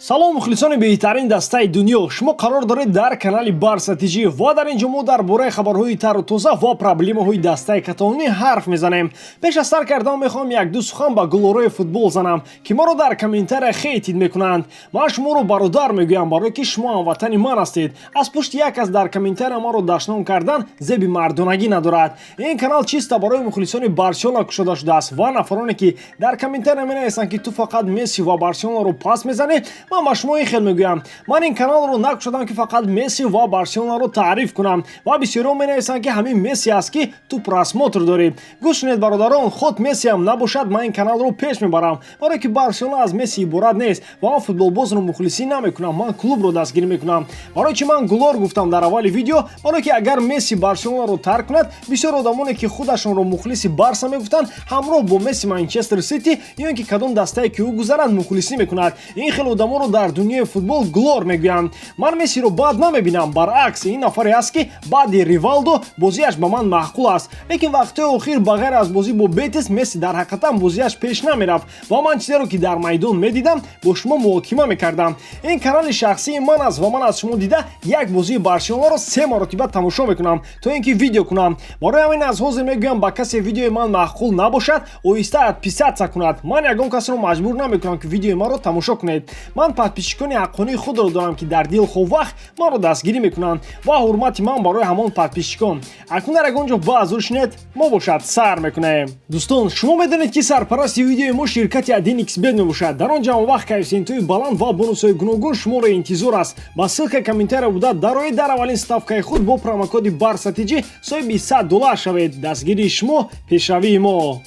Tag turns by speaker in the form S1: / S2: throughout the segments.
S1: Салом, мухлисони беҳтарин дастаи дунё! Шумо қарор доред дар канали Барса ТЖ ва дар ин ҷо мо дар бораи хабарҳои тару тоза ва проблемаҳои дастаи каталонӣ ҳарф мезанем. Пеш аз сар кардан мехоҳам як-ду сухан ба гулорои футбол занам, ки маро дар комментария хейтить мекунанд. Ман шуморо бародар мегӯям, барое ки шумо ҳамватани ман ҳастед. Аз пушти як кас дар комментария маро дашном кардан зеби мардонагӣ надорад. Ин канал чисто барои мухлисони Барселона кушода шудааст ва нафароне, ки дар комментария менависанд, ки ту фақат Месси ва Барселонаро пас мезанӣ, ман ба шумо ин хел мегӯям: ман ин каналро накушодам, ки фақат Месси ва Барселонаро таъриф кунам. Ва бисёриҳо менависанд, ки ҳамин Месси аст, ки ту просмотр дорӣ. Гӯш кунед, бародарон, хоть Мессиам набошад, ман ин каналро пеш мебарам, барое ки Барселона аз Месси иборат нест ва ман футболбозро мухлисӣ намекунам, ман клубро дастгирӣ мекунам. Барои чи ман гулор гуфтам дар аввали видео? Барое ки агар Месси Барселонаро тарк кунад, бисёр одамоне, ки худашонро мухлиси Барса мегуфтанд, ҳамроҳ бо Месси Манчестер Сити ё ин ки кадом дастае, ки ӯ гузарад, мухлисӣ мекунад. Ин хел одамонро дар дунёи футбол гулор мегӯянд. Ман Мессиро бад намебинам, баръакс, ин нафаре аст, ки баъди Ривалдо бозиаш ба ман маъқул аст. Лекин вақтҳои охир, ба ғайр аз бозӣ бо Бетис, Месси дар ҳақиқатан бозиаш пеш намерафт ва ман чизеро, ки дар майдон медидам, бо шумо муҳокима мекардам. Ин канали шахсии ман аст ва ман аз шумо дида як бозии Барселонаро се маротиба тамошо мекунам, то ин ки видео кунам. Барои ҳамин аз ҳозир мегӯям: ба касе видеои ман маъқул набошад, оҳиста отписаться кунад. Ман ягон касро маҷбур намекунам, ки видеои маро тамошо кунед. Ман подписчикони ҳаққонии худро дорам, ки дар дилхоҳ вақт маро дастгирӣ мекунанд, ва ҳурмати ман барои ҳамон подписчикон. Акнун дар ягон ҷо баъзур шинед, мо бошад сар мекунем. Дӯстон, шумо медонед, ки сарпарасти видеои мо ширкати 1xBet мебошад. Дар он ҷо вақт коэффисиентҳои баланд ва бонусҳои гуногун шуморо интизор аст. Ба ссылкаи комментария буда дароед, дар аввалин ставкаи худ бо промокоди Барса ТЖ соҳиби 100 доллар шавед. Дастгирии шумо — пешравии мо.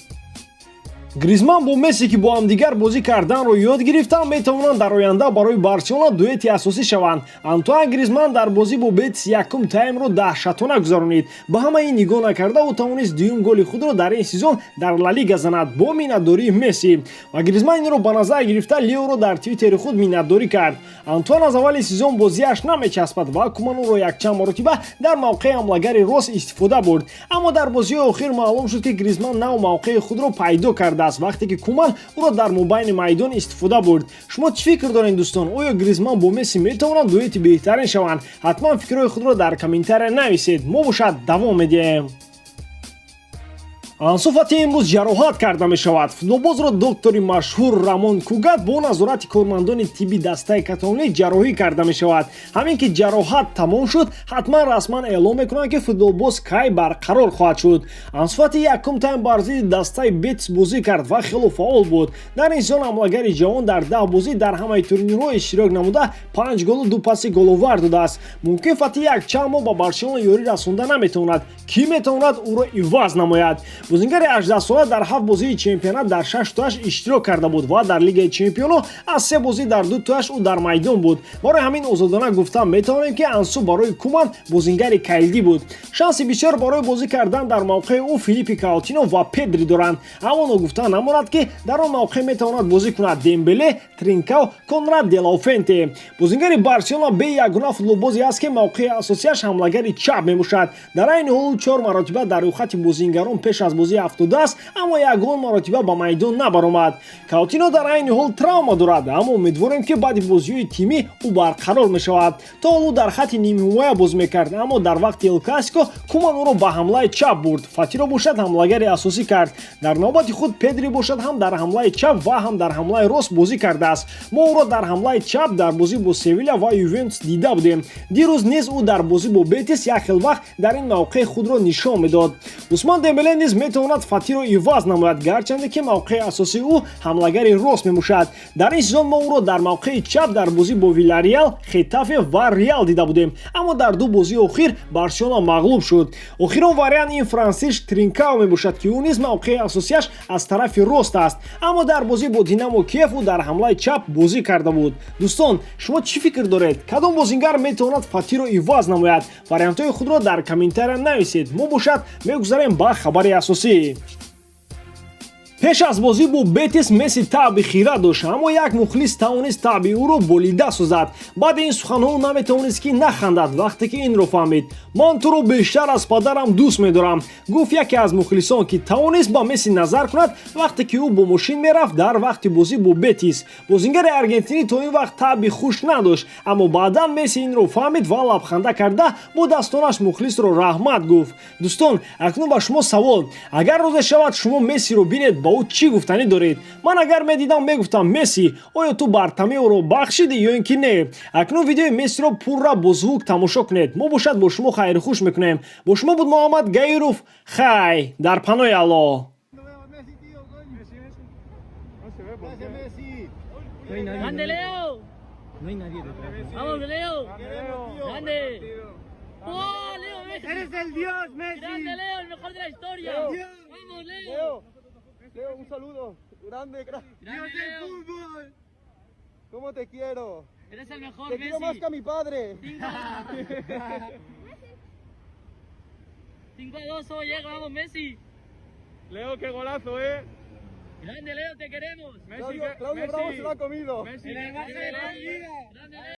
S1: Гризман бо Месси, ки бо ҳамдигар бозӣ карданро ёд гирифтанд, метавонанд дар оянда барои Барселона дуэти асосӣ шаванд. Антуан Гризман дар бозӣ бо Бетис якум таймро даҳшатона гузаронид. Ба ҳама ин нигоҳ накарда, ӯ тавонист дуюм голи худро дар ин сезон дар Ла Лига занад бо миннатдории Месси. Ва Гризман инро ба назар гирифта, Леоро дар Твиттери худ миннатдорӣ кард. Антуан аз аввали сезон бозиаш намечаспад ва Куман ӯро якчанд маротиба дар мавқеи ҳамлагари рост истифода бурд. Аммо дар бозиҳои охир маълум шуд, ки Гризман нав мавқеи худро пайдо кардааст, вақте ки Куман ӯро дар мобайни майдон истифода бурд. Шумо чӣ фикр доред, дӯстон? Оё Гризман бо Месси метавонанд дуэти беҳтарин шаванд? Ҳатман фикрҳои худро дар комментария нависед. Мо бошад давом медиҳем. Ансу Фати имрӯз ҷароҳат карда мешавад. Футболбозро доктори машҳур Рамон Кугат бо назорати кормандони тибби дастаи каталонӣ ҷарроҳӣ карда мешавад. Ҳамин ки ҷароҳат тамом шуд, ҳатман расман эълон мекунанд, ки футболбоз кай барқарор хоҳад шуд. Ансу Фати якум тайм бар зидди дастаи Бетис бозӣ кард ва хело фаъол буд. Дар ин сезон ҳамлагари ҷавон дар 10 бозӣ дар ҳамаи турнирҳо иштирок намуда, панҷ голу ду паси головар додааст. Мумкин, Фати якчанд моҳ ба Барселона ёрӣ расонда наметавонад. Кӣ метавонад ӯро иваз намояд? Бозингари 18сола дар ҳафт бозии чемпионат дар шаш тоаш иштирок карда буд ва дар Лигаи чемпионо аз се бозӣ дар ду тоаш ӯ дар майдон буд. Барои ҳамин озодона гуфта метавонем, ки Ансу барои Куман бозингари калидӣ буд. Шанси бисёр барои бозӣ кардан дар мавқеи ӯ Филиппи Каутино ва Педри доранд. Аммо ногуфта намонад, ки дар он мавқеъ метавонад бозӣ кунад Дембеле, Тринкао, Конрад Делауфенте. Бозингари Барселона бе ягона футболбозе аст, ки мавқеи асосияш ҳамлагари чап мебошад. Дар айни ҳол ӯ чор маротиба дар рӯйхати бозингарон пеш аз бозии афтодааст, аммо ягон маротиба ба майдон набаромад. Каутино дар айни ҳол травма дорад, аммо умедворем, ки баъди бозиҳои тимӣ ӯ барқарор мешавад. То ҳол ӯ дар хатти нимҳимоя бозӣ мекард, аммо дар вақти Эл Классико Куман ӯро ба ҳамлаи чап бурд, Фатиро бошад ҳамлагари асосӣ кард. Дар навбати худ Педри бошад ҳам дар ҳамлаи чап ва ҳам дар ҳамлаи рост бозӣ кардааст. Мо ӯро дар ҳамлаи чап дар бозӣ бо Севиля ва Ювентус дида будем. Дирӯз низ ӯ дар бозӣ бо Бетис як хел вақт дар ин мавқеъ худро нишон медод. Усман Дембеле низ метавонад Фатиро иваз намояд, гарчанде ки мавқеи асосии ӯ ҳамлагари рост мебошад. Дар ин сезон мо ӯро дар мавқеи чап дар бозӣ бо Вилареал, Хетафе ва Реал дида будем, аммо дар ду бозии охир Барселона мағлуб шуд. Охирон вариант ин Франсиш Тринкао мебошад, ки ӯ низ мавқеи асосияш аз тарафи рост аст, аммо дар бозӣ бо Динамо Киев ӯ дар ҳамлаи чап бозӣ карда буд. Дӯстон, шумо чӣ фикр доред? Кадом бозингар метавонад Фатиро иваз намояд? Вариантҳои худро дар комментария нависед. Мо бошад мегузарем ба хабари асосӣ. Пеш аз бозӣ бо Бетис Месси таъби хира дошт, аммо як мухлис тавонист таъби ӯро болида созад. Баъди ин суханҳо наметавонист, ки нахандад, вақте ки инро фаҳмид. «Ман туро бештар аз падарам дӯст медорам», гуфт яке аз мухлисон, ки тавонист ба Месси назар кунад, вақте ки ӯ бо мошин мерафт дар вақти бозӣ бо Бетис. Бозингари аргентинӣ то ин вақт таъби хуш надошт, аммо баъдан Месси инро фаҳмид ва лабханда карда бо дастонаш мухлисро раҳмат гуфт. Дӯстон, акнун ба шумо савол: агар рӯзе шавад, шумо Мессиро бинед, ба ӯ чӣ гуфтанӣ доред? Ман агар медидам, мегуфтам: «Месси, оё ту Бартомеоро бахшидӣ ё ин ки не?» Акнун видеои Мессиро пурра бо звук тамошо кунед. Мо бошад бо шумо хайрхуш мекунем. Бо шумо буд Муҳаммад Гаиров. Хай, дар панои Аллоҳ.
S2: Messi, tío, coño.
S3: Messi, Messi. No se ve por
S2: Gracias,
S3: qué.
S2: Messi.
S4: No hay nadie.
S5: ¡Grande, Leo!
S4: No hay nadie detrás.
S3: Messi.
S5: ¡Vamos, Leo!
S2: Te queremos, tío.
S5: ¡Grande!
S3: Partido.
S5: ¡Oh, Leo Messi!
S2: ¡Eres el dios, Messi!
S5: ¡Grande, Leo, el mejor de la historia!
S2: Leo.
S5: ¡Vamos, Leo!
S2: Leo, Leo, un saludo. Grande, grande.
S5: ¡Grande,
S2: ¡Dios del
S5: Leo!
S2: fútbol! ¿Cómo te quiero?
S5: ¡Eres el mejor,
S2: Te quiero más
S5: Messi!
S2: que a mi padre.
S5: 5-2, solo llega, vamos, Messi.
S3: Leo, qué golazo, ¿eh?
S5: ¡Grande, Leo, te queremos!
S3: Messi,
S2: Claudio, Claudio
S3: Messi.
S2: Bravo se lo ha comido.
S3: Messi,
S5: ¡En el
S3: qué
S5: Barça de la
S3: golazo.
S5: Liga!